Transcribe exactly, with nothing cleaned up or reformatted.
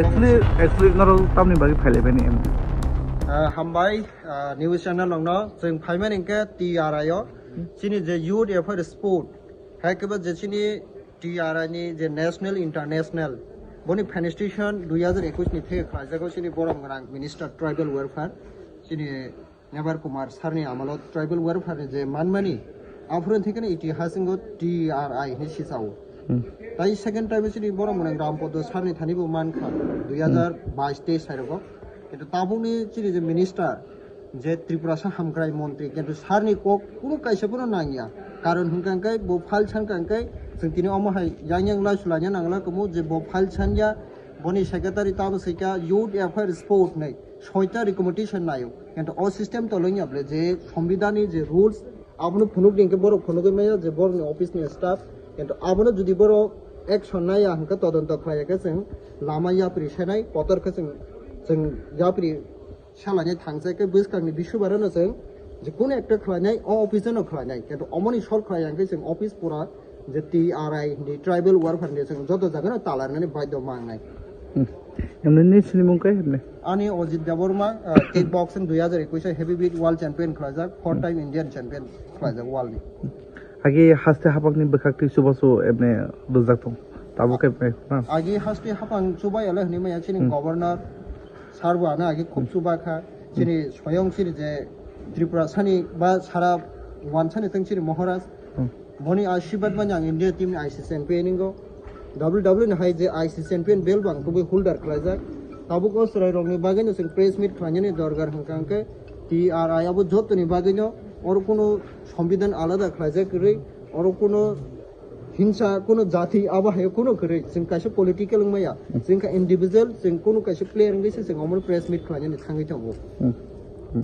Actually, actually, norok tamni bagwi phailaibani em? Ah, hambai, ah, news channel nongno. Chwng phaimani hwnkhe T R I o. Chini je Youth Affairs Sport, hai khe ba je chini T R I ni je national, international, boni felicitation dui hazar ekwis ni theke khlaijago chini borom gwnang Minister Tribal Welfare, chini Nebar Kumar sir ni amolo tribal welfare ni je manmani, aphuru thikeno itihasingo T R I hinwi sisao. Hmm. Tai second time chini borom gwnang Rampodo sir ni thani bo mankha dui hazar bais teis sairogo. Kintu tabukni chini je minister, je Tripura sa hamkrai montri, kintu sir ni kok kunu kaisa phano nangya. Karon hwnkha hwnkhe bo file sankha hwnkhe chwng tini omo hai yang yang lai sulanya nangla kumu je bo file sanya, boni secretary tabo saikha Youth Affairs Sport nei. Soita recommendation nayo. Kintu o system tolongya bole je sombidani je rules, abono phunuk din khe borok phunugwi maya je borokni office ni staff. Kintu abono jodi borok action naya hwnkhe, todonto khlaiya khe chwng lama yapri senai, kotor khe chwng, chwng yapri salainai thangsa khe bwskangni bisubaro no chwng je kuno ekta khlainai, o office no khlainai. Kintu omoni sol khlaiya hwnkhe chwng office pura je T R I ni tribal welfare ni chwng joto jaga no talarnani baidhyo mangnai. Hmm. Emni ni sinimung kai emni? Ani Ojit Debbarma, uh, kickboxing dui hazar ekwis o heavyweight world champion khlaijak, four time Indian champion khlaijak world ni. Agi haste hapang ni bwkhak twi chubachu emni rwjak tong. Tabuk khe emni, na? Agi haste hapang chubai ale hwnwi maya chini governor sir bo ano agi khub chuba kha. Chini soyong chini je Tripura sani ba sara wansani tong chini Maharaj. Hmm. Boni ashirbad manya ang India team ni I C champion ingo. W W ni hai je I C champion belt bang kubui holder khlaijak. Tabuk o chwrai rokni bagwi no chwng press meet khlainani dorgar hwnkha hwnkhe T R I abo jotoni bagwi no oro kuno sombidhan alada khlaijak kwrwi, oro kuno hinsa kuno jati abo hai kuno kwrwi. Chwng kaisa political wngmaya, chwng kha individual, chwng kuno kaisa player wngwi se chwng omo press meet khlainani thangwi tongo. Hmm. Hmm.